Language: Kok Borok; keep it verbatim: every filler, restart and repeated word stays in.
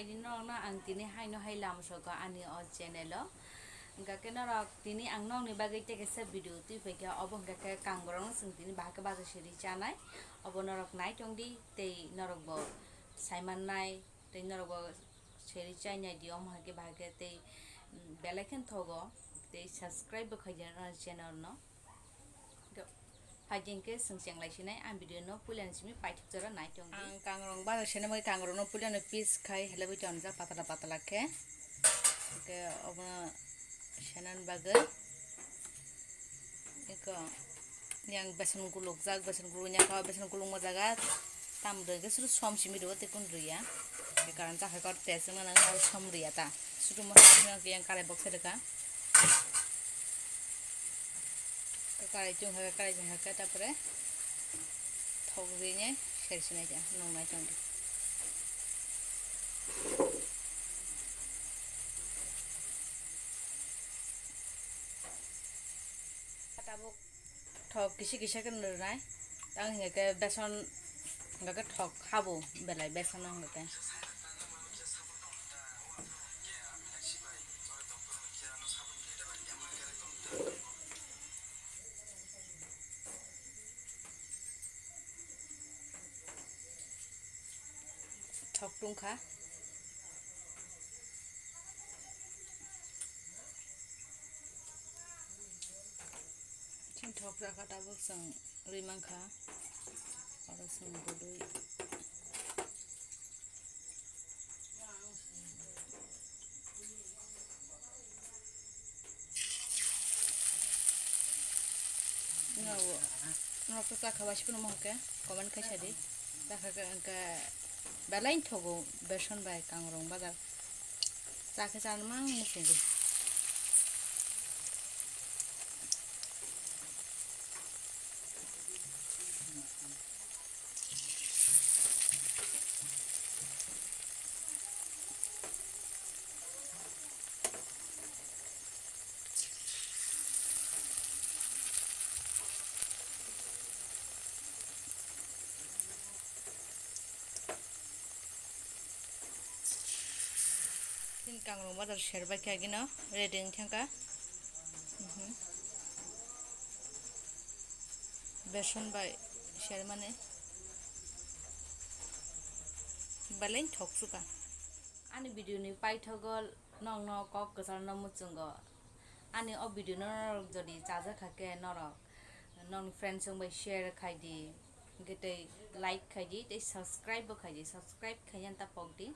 Norokno ang tini haino hai lama sogo ani o channel o. Hingkha khe norok tini ang nokni bagwi tei kaisa video twi phaikha, obo hingkha khe kangrokno chwng tini bahai khe bajar seri chanai. Obo norok nai tongdi tei norokbo saimannai tei norokbo seri chainai di, omo hai khe bahai khe tei, mm, belai kheno thogo tei subscribe bo khaidi ani channel no. Phaidi hingkhe chwng chenglai sinai ang video no puila ni simi paithak jora nai tongdi. Ang kangrong bajar sena bai kangrong no puila no piece khai hele bai tonjak patala patala khe. Hingkhe obono senani bagwi eko yang beson gulukjak, beson gulukya kha, beson gulukma jaga tam rwgwi suru som simi rwo tei kun rwya. Karon chakha kor test wngna nang aro som rwya ta. Suru mo yang karai box rwkha. Karai chwng hai, karai chwng hai, tapore thok rinai seri sinai ta, nung nai tong di. Tabuk thok kisi kisa khe nung nai, tang hingke beson hingke thok habo belai beson hingke. Thok tungkha. Chini thok jakha tabuk chwng rwi mankha. Oro chwng bwdwi. Norok to chakha bai siphuno mohor khe comment khai sadi. Chakha khe hwnkhe belai thogo beson bai kangrong bajar. Chakhe chana mang muchungo. Chini kangrong bajar serbai khe agino ready wngthangkha. Mhm. Beson bai sermani belai thok suka. Ani video ni paithago nokno kok kwcharno muchungo. Ani o video no norok jodi chajakha khe norok nokni friends rok bai share khai di, hwnkhe tei like khai di, tei subscribe bo khai di, subscribe khaina ta pok di.